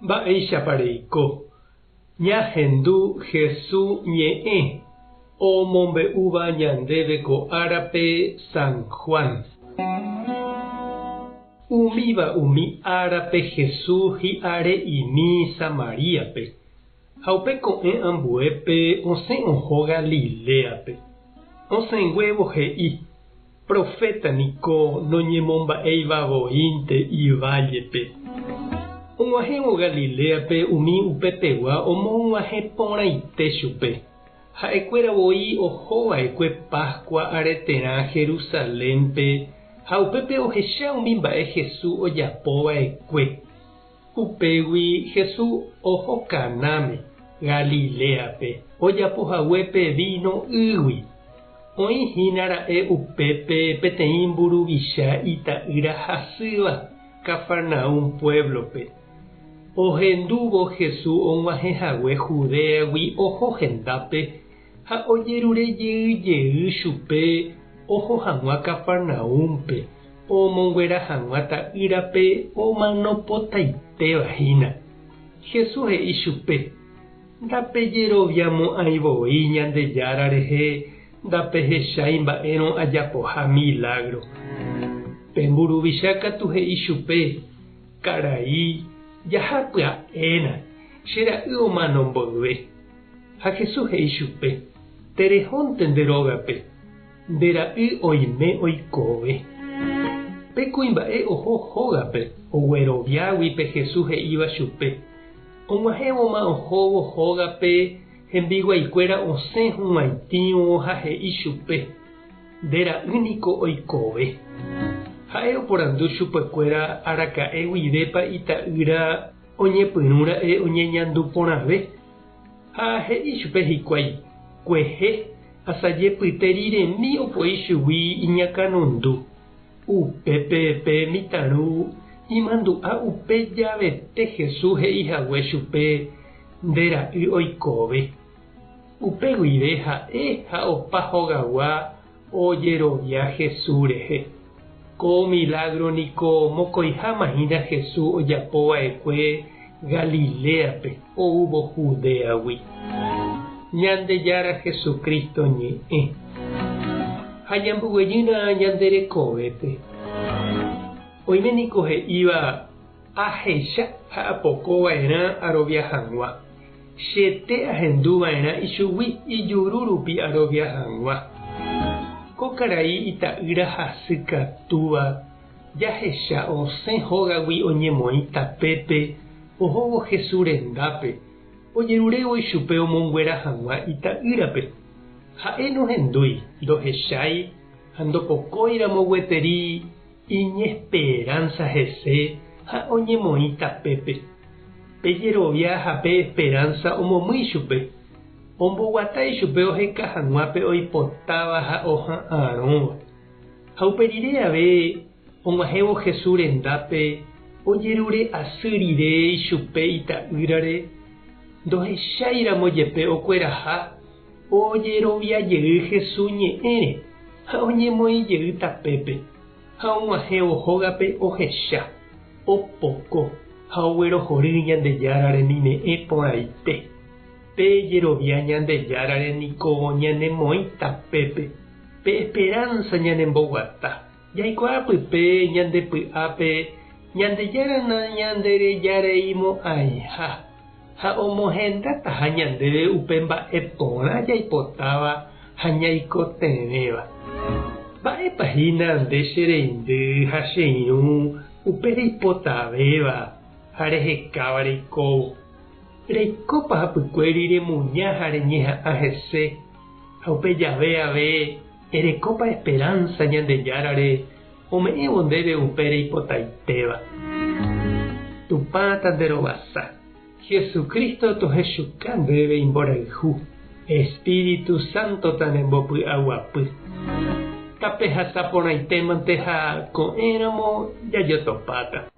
Mba'éichapa reiko? Ñahendu Hesu ñe'ẽ omombe'úva ñandéve ko árape San Juan. Umíva umi árape Hesu hi'are'imi Samaríape, ha upe ko'ẽ ambuépe osẽ oho Galiléape. Osẽnguévo he'i, Proféta niko noñemomba'éiva voínte ivállepe. Og̃uahẽvo Galiléape umi upepegua omog̃uahẽ porãite chupe. Ha'ekuéra voi oho va'ekue Páskua areterã Jerusalénpe ha upépe ohecha umi mba'e Jesús ojapo va'ekue. Upégui Jesús oho Canáme, Galiléape, ojapo haguépe víno ýgui. Oĩ hína ra'e upépe peteĩ mburuvicha ita'ýra hasýva Cafarnaúm puévlope. Ohendúvo Jesús og̃uahẽ hague Judéagui oho hendápe ha ojerure jey jey chupe oho hag̃ua Cafarnaúmpe omonguera hag̃ua ta'ýrape omanopotaitéva hína. Jesús he'i chupe, Ndapejeroviamo'ãi voi Ñandejára rehe ndapehechái mba'érõ ajapoha milágro. Pe mburuvicha katu he'i chupe, Karai, jaha pya'éna, che ra'y omano mboyve. Ha Jesús he'i chupe, Terehónte nde rógape, nde ra'y oime oikove. Pe kuimba'e oho hógape ogueroviágui pe Jesús he'íva chupe. Og̃uahẽvoma ohóvo hógape hembiguaikuéra osẽ hug̃uaitĩvo ha he'i chupe, Nde ra'y niko oikove. Ha'e oporandu chupekuéra araka'e guivépa ita'ýra oñepyrũra'e oñeñandu porãve. Ha he'i chupe hikuái, Kuehe, asaje pyte riremi opoi chugui iñakãnundu. Upépe pe mitãru imandu'a upe javete Jesús he'i hague chupe, Nde ra'y oikove. Upe guive ha'e ha opa hogagua ojerovia Jesús rehe. Ko milágro niko mokõiháma hína Jesús ojapo va'ekue Galiléape oúvo Judéagui. Ñandejára Jesucristo ñe'ẽ. Ha ñamboguejýna ñande rekovépe. Oime niko he'íva ahecha ha apoko va'erã arovia hag̃ua. Chete ahendu va'erã ichugui ijuru rupi arovia hag̃ua. Ko karai ita'ýra hasy katúva jahecha osẽ hógagui oñemoĩ tapépe ohóvo Jesús rendápe, ojerurévo ichupe omonguera hag̃ua ita'ýrape. Ha'e nohendúi, ndohechái ha ndopokóiramo gueteri iñesperánsa hese ha oñemoĩ tapépe. Pe jerovia ha pe esperánsa omomýi chupe, omboguata ichupe oheka hag̃ua pe oipotáva ha oha'arõva. Ha upe rire ave og̃uahẽvo Jesús rendápe ojerure asy rire ichupe ita'ýrare, ndohecháiramo jepe okueraha, Ojerovia jey Jesús ñe'ẽre ha oñemoĩ jey tapépe, ha og̃uahẽvo hógape ohecha, opoko ha oguerohory Ñandejára remime'ẽ porãite. Pe jerovia Ñandejárare niko ñanemoĩ tapépe, pe esperánsa ñanemboguata. Jaikuaa pype ñande py'ápe Ñandejára nañanderejareimo'ãiha. Ha omohendataha ñandéve upe mba'e porã jaipotáva ha ñaikotevẽva. Mba'épa hína nde che reindy ha che irũ upe reipotavéva ha rehekáva reikóvo? Reikópa hapykuéri remuña ha reñeha'ã hese, ha upe jave ave erekópa esperánsa Ñandejárare Ome'ẽvo ndéve upe reipotaitéva. Tupã tanderovasa. Jesucristo tohechuka ndéve imborayhu, Espíritu Santo tanembopy'aguapy. Tapehasa porãitémante ha ko'ẽramo jajotopáta.